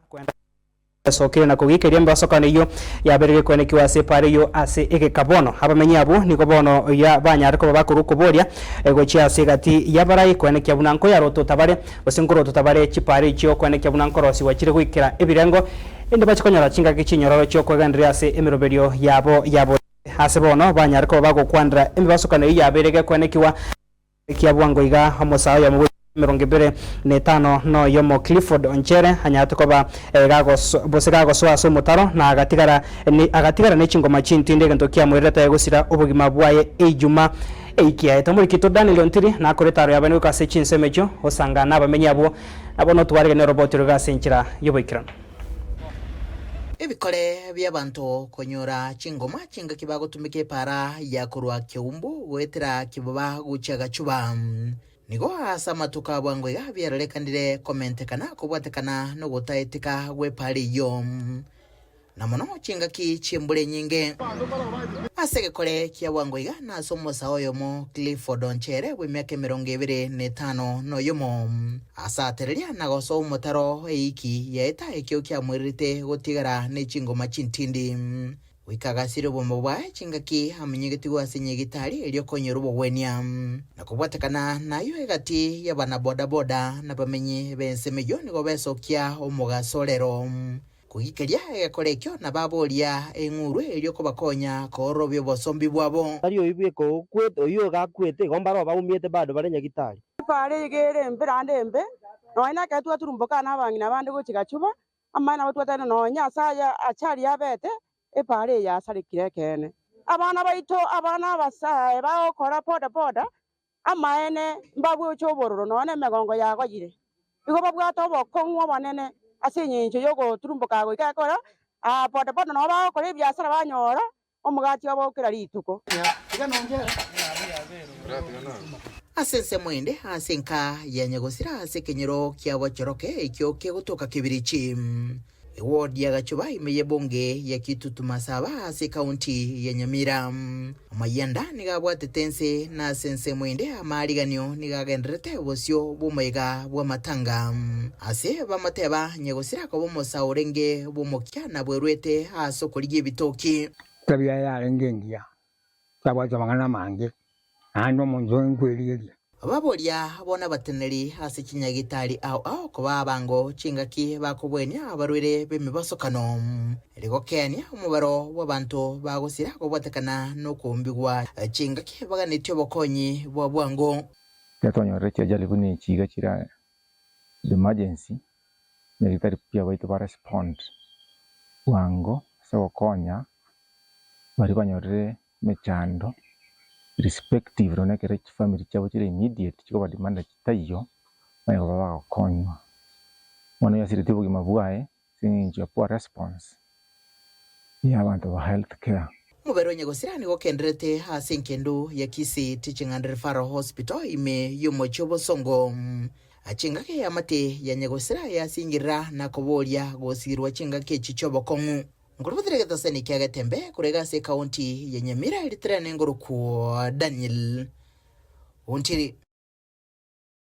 Kwenda Esokire na kogikeria embasokano eyio yabeire gekwenekiwa ase epaara eyio ase egeka bono. Abamenyi abwo nigo bono ya banyare koba bakorwa okoboria gochia ase egati y'abarai kwenekia buna nkoyarotota bare gose nkorotota bare chipaara echio kwenekia buna nkorosigwa chire goikera ebirengo erinde bache konyora chingaki chinyororo chi'okwegendereria ase emeroberio yabo ya bobe. Ase bono banyare koba bagokwanera emebasokano eyio yabeire gekwenekiwa. Ekia bwango iga omosae oyomo bwe 25 na oyomo Clifford Onchere anyarete koba gose gagosoa ase omotaro na agatigara agatigara ne chingoma chintindi egento kiamoirerete gosira obogima bwaye Eijuma eikiaete. Omorikito Daniel Ontiri nakore etaro yabene goika ase chinsemo echio osanga nabamenyi abwo nabo notwaregane oroboti roiga ase enchera y'oboikeranu. Ebikore bi'abanto konyora chingoma chingaki bagotumeka epaara ya korwa Keumbu goetera Kiboba gochia Gachuba. Nigo ase amatuko a bwango iga biarorekanire komentekana kobwatekana nogotaetika gw'epaara eyio, na mono chingaki chi'embura enyinge. Ase egekore kia bwango iga nase omosae oyomo Clifford Onchere bw'emiaka 25 noyomo, Asatereria na gosoa omotaro eiki yaeta ekio kiamoirerete gotigara ne chingoma chintindi. Goika agasiria obomba bwaye chingaki amenyegetigwe ase nyegitari erio konyora obogwenia. Na kobwatekana nayio egati y'abanabodaboda nabamenyi b'ensemo eyio nigo besokia omogaso rero. Kogikeria egekora ekio nababoria eng'uru erio kobakonya koororobia obosombi bwabo. Tari oyio bweka okwete, oyio iga akwete, igo mbare obaumiete bado bare nyagitari. Epaara eye iga ere embe naende embe, nonya nekero twaturumboka nabang'ina bande gochia gachuba, amaene nabo twatebire nonya ase aya achari yabete, epaara eye yasarekire ekeene. Abana baito, abana abasae bagokora boda boda, Amaene, mbabweche obororo nonya nemegongo yagoyire. Igo babwate obokong'u obonene ase engencho y'ogoturumboka goika ekero bodaboda nabo bagokora ebiasara banyora omogati obo kera rituko. Ase ensemo ende, ase enka ya nyagosira ase ekenyoro kia Bochoroke ekio kegotoka Kibirichi. Eward ya Gachuba ime y'ebunge ya Kitutu Masaba ase ekaunti ya Nyamira. Amayianda nigo abwatete ense na ase ensemo ende amaariganio nigo agendererete bosio bw'omoyega bw'amatanga. Ase bamoteba nyagosira akoba omosae orenge bw'omokia na bwerwete ase okorigia ebitoki. Etabia yaye yarenge engiya, tabwate amang'ana amange, naende omonto oye nkwerigeria. Baboria bono abateneneri ase chinyagitari ao ao koba abango chingaki bakobwenia abarwaire b'emebasokano, rigokeania omobaro bw'abanto bagosira kobwatekana nokoumbigwa chingaki baganetie obokonyi bwa bwango. Ekero twanyorire chiajali buna echi iga chire emergency, nyagetari pi abaito ba respond bwango ase ogokonya baria banyorire emechando irrespective nonya ekero chifamiri chiabo chire immediate chikoba demanda chitaiyo, onye koba bagokonywa. Bono oyasiretie obogima bwaye ase eng'encho ya poor response ya abanto ba health care. Omobere o nyagosira nigo okenderete ase engendu ya Kisii Teaching and Referral Hospital ime y'omochie o Bosongo. Chingaki y'amate ya nyagosira yasingirira na koboria gosirwa chingaki echi chi'obokong'u. Nkorobotire egetosani kia Getembe korega ase ekaunti ya Nyamira eritere nengorokwo Daniel Ontiri.